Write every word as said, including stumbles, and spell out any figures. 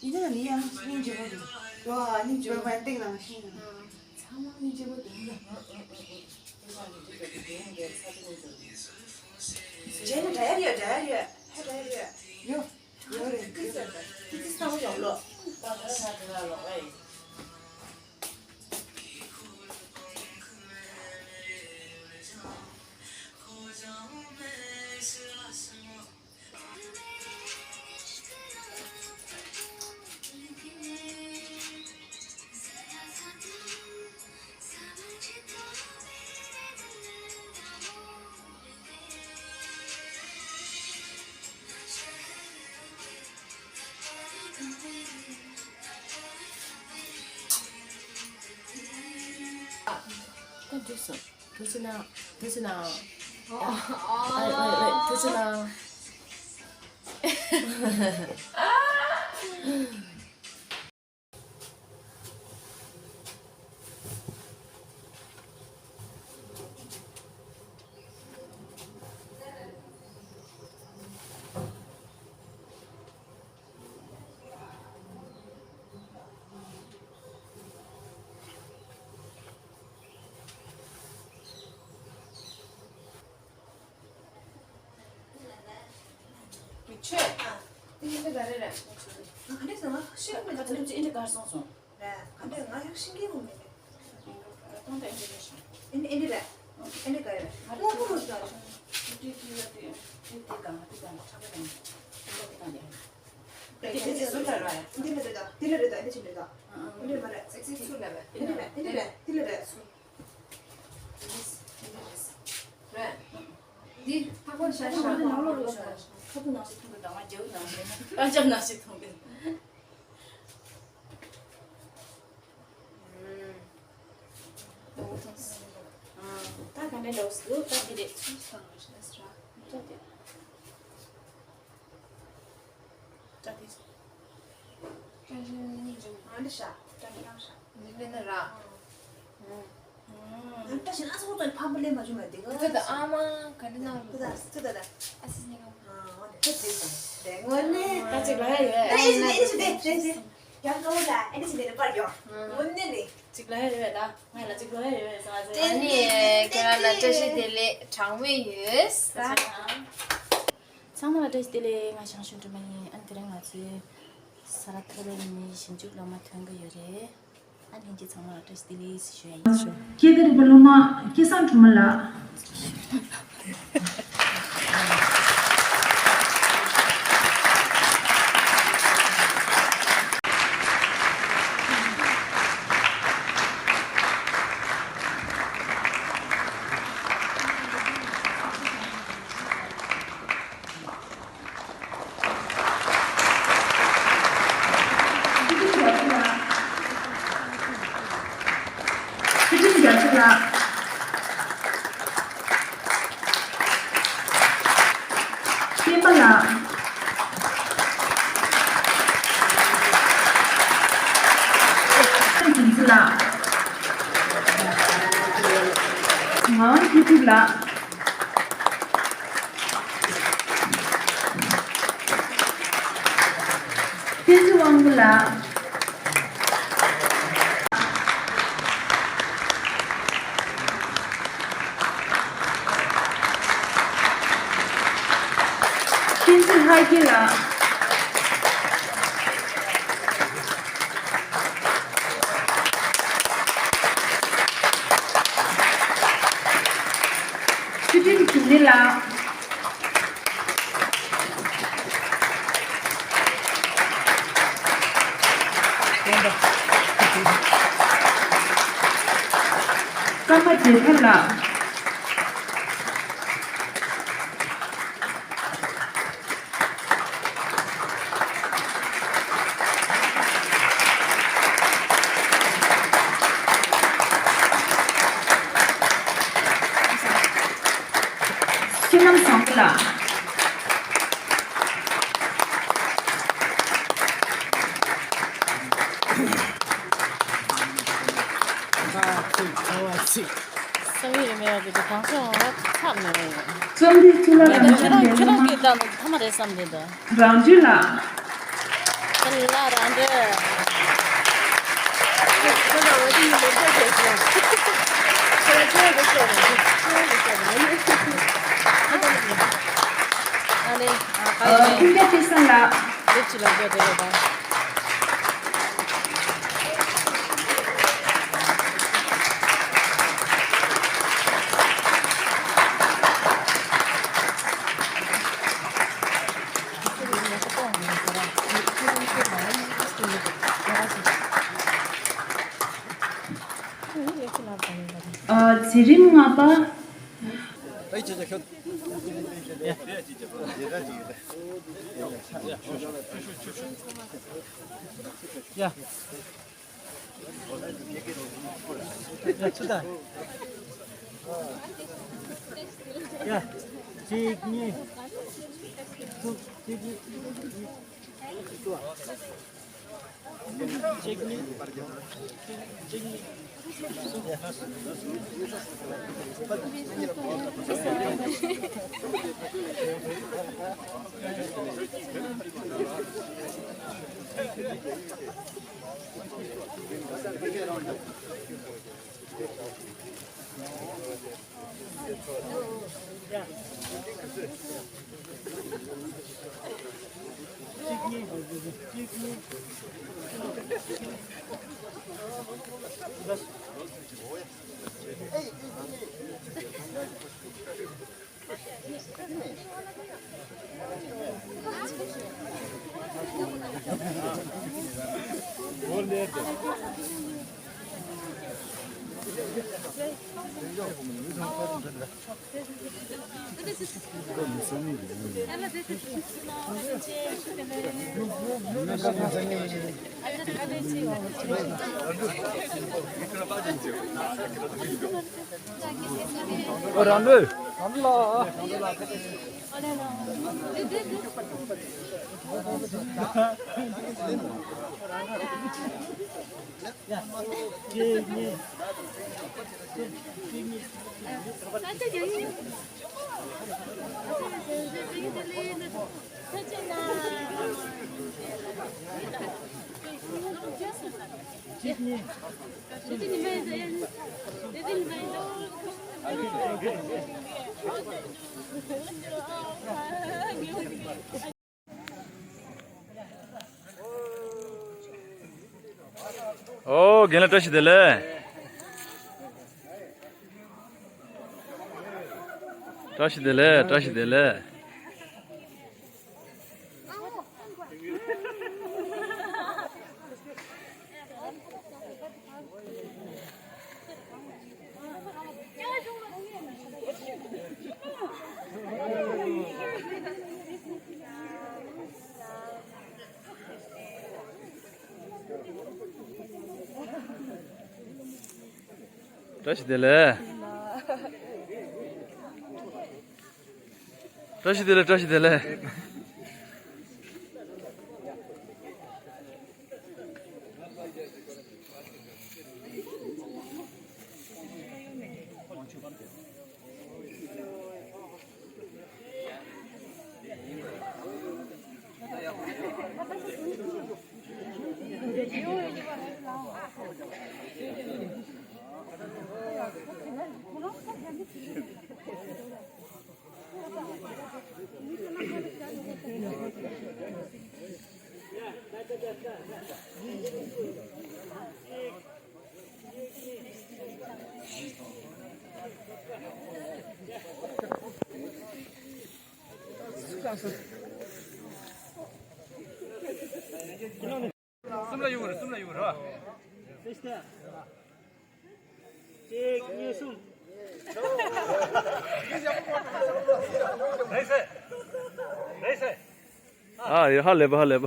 ཡིན་ན་ནི་ཡང་སྙིང་རྗེ་པོ་འདུག་ཡོ་ཨ་སྙིང་རྗེ་པོ་བན་ཏིང་ནང་བཞིན། ཚང་མ་སྙིང་རྗེ་པོ་འདུག་རྗེས་ལ་འདྲ་ཡ་ཡོད་འདྲ་ཡ་ཡོད་ཧ་འདྲ་ཡ་ཡོད། ཡོ། ཡོ་རེད། ཏི་ཏི་ས་བ་ཡོང་ལོ། ཐུགས་རྗེ་གནང་། ཐུགས་རྗེ་གནང་། ཨ་ཨ་ཨ་ཨ་ཐུགས་རྗེ་གནང་། མི་ཆོས། ཨ། དེ་ཡིན་པ་ག་རེ་རེད། ང་ག་འདྲ་ཟེར་ང་ཤེས་ཀྱི་མི་འདུག་ང་ཚོ་ལུགས་ཀྱི་ཨིན་དྲི་གར་སོང་སོང་། རེད། ག་འདྲ་ང་ཡང་ཤེས་ཀྱི་ཡོང་མེད། ཏོང་ཏོ་ཨིན་དྲི་རེད་ཤག་ཨིན་ཨིན་དྲི་རེད། ཨིན་དྲི་ག་རེ་རེད། ང་ཚོ་ལུགས་ཀྱི་ཨིན་དྲི་ལ་དེ་དེ་དེ་གང་དེ་གང་ཁྲག་པ་གང་དེ་གང་དེ་གང་དེ། དེ་དེ་ཚུར་ལ་ར་ཡ། འདི་ལ་རེད་ད། འདི་ལ་རེད་ད། འདི་ཆེན་རེད་ད། འདི་ལ་མ་རེད། ཚིག་ཚིག་ཚུར་ལ་རེད། འདི་ལ་རེད། འདི་ལ་རེད། འདི་ལ་རེད། ཚུར། འདི་ལྟ་བུ་ཤ་ཤ་ནང་ལོགས་ལ་ཤ་ཤ་ཁ་ཐུག་ནང་བཞིན་མཐོང་གི་འདུག་ང་རྒྱབ་ནང་བཞིན་ཨ་ཅག་ནང་བཞིན་མཐོང་གི་འདུག་ཨུམ། ད་ག་འདྲ་འདྲ་བོ་ཞིག་འདུག་ད་འདི་རེད། ཚུར་བཏང་བ་ཞིག་ལ་ཟེར་ར། ད་དེ། ད་དེ། ད་དེ་གཉིས་རེད། ཨ་འདི་ཤ། ད་དེ་ཡང་ཤ། འདི་ལེན་ན་ར། ཨུམ། ཨུམ། ད་ཞིག་ཨ་སོ་ཚོ་ཕམ་པ་ལེན་མ་བྱུང་བ་འདི་ག་ད་ད་ཨ་མ་ག་འདྲ་ན་ད་ད་ད་ད་ད། ཨ་སི་སྙིང་ག་ཨ་འོ་ནི་ད་དེ་ད་དེ་ངོ་ནི། ད་ཅིག་ལ་ཡ་ཡོད། ད་ཨེ་ཅི་ཨེ་ཅི་དེ་དེ་དེ། ཡང་ངོ་ལ་ཨེ་ཅི་དེ་ནི་པར་ཡོད། ངོ་ནི་ནི། ཅིག་ལ་ཡ་ཡོད་ད། ང་ལ་ཅིག་ལ་ཡ་ཡོད་ས་ཟེར། ཨ་ནི་ཁྱེད་རང་ལ་བཀྲ་ཤིས་བདེ་ལེགས་གྲངས་མེད་ཡོད་ས། ཚང་མ་ལ་བཀྲ་ཤིས་བདེ་ལེགས། ང་ཞང་ཞུན་སྒྲོལ་མ་ཡིན། ཨ་ནི་དེ་རིང་ང་ཚོའི་ས་ར་ཐོ་རེ་ནི་ཞིབ་འཇུག་སློབ་མ་ཐོན་གི་ཡོད་རེད། ཨ་ནི་ཁྱེད་ཚང་མ་ལ་བཀྲ་ཤིས་བདེ་ལེགས་ཞུ་ཡ་ཡིན། སྐྱེས་སྐར་རིག་པ་སློབ་མ་སྐལ་བཟང་སྒྲོལ་མ་ལགས། ཚུལ་ཁྲིམས་རྒྱ་མཚོ་ལགས། སྤེན་པ་ལགས། སྤེན་པ་ལགས། ངག་དབང་མཁས་གྲུབ་ལགས། བསྟན་འཛིན་དབང་མོ་ལགས། བསྟན་འཛིན་ལྷ་རྒྱལ་ལགས། ཚུལ་ཁྲིམས་འབྱུང་གནས་ལགས། ཀརྨ་བདེ་ཐར་ལགས། སྐྱིད་ལམ་བཟང་པོ་ལགས། ཁ་ཚིག་ཁ་བ་ཚིག་བསམ་ཡས་མེད་པ་དེ་དང་ཤོག་ང་ཚོ་ཚར་མེད་པ་ཡིན། རྩོམ་སྒྲིག་གཙུག་ལག་ངས་ད་རང་ཁྱེད་རང་ཁྱེད་རང་བྱུང་གིས་ད་ནི་ཐ་མ་རེད་བསམ་དེ་ད། རང་བྱུང་ལགས། ལ་རང་འདྲ། ཁྱོད་ལ་འོ་དེ་ཡིན་ལེགས་པོ་བྱས་སོང་། ཁྱོད་ལ་ཁྱོད་ལ་ཤོག་རང་ཁྱོད་ལ་ཤོག་རང་། ཨ་ནི། ཨ། ཨ། ཁྱོད་ཀྱི་ཕེ་སང་ལ། ལེགས་ཆུ་ལ་འགྲོ་དེ་རེད་པ། ཨ། འཛིན་རིམ་ལྔ་པ། ཡ། ཡ། ཚུར་ལྟ། ཡ། གཅིག་གཉིས། ཚུར། གཅིག་གཉིས། གཅིག་གཉིས། གཅིག་གཉིས། ཨོ་རང་ལོས། ཨོ། རྒན་ལགས་བཀྲ་ཤིས་བདེ་ལེགས། བཀྲ་ཤིས་བདེ་ལེགས། བཀྲ་ཤིས་བདེ་ལེགས། བཀྲ་ཤིས་བདེ་ལེགས། བཀྲ་ཤིས་བདེ་ལེགས། བཀྲ་ཤིས་བདེ་ལེགས། གསུམ་ལ་ཡོང་རེད། གསུམ་ལ་ཡོང་རེད། གཅིག་གཉིས་གསུམ། རེད་ཟེར། རེད་ཟེར། ཨ་ཡོ། ཧ་ལས་པ། ཧ་ལས་པ།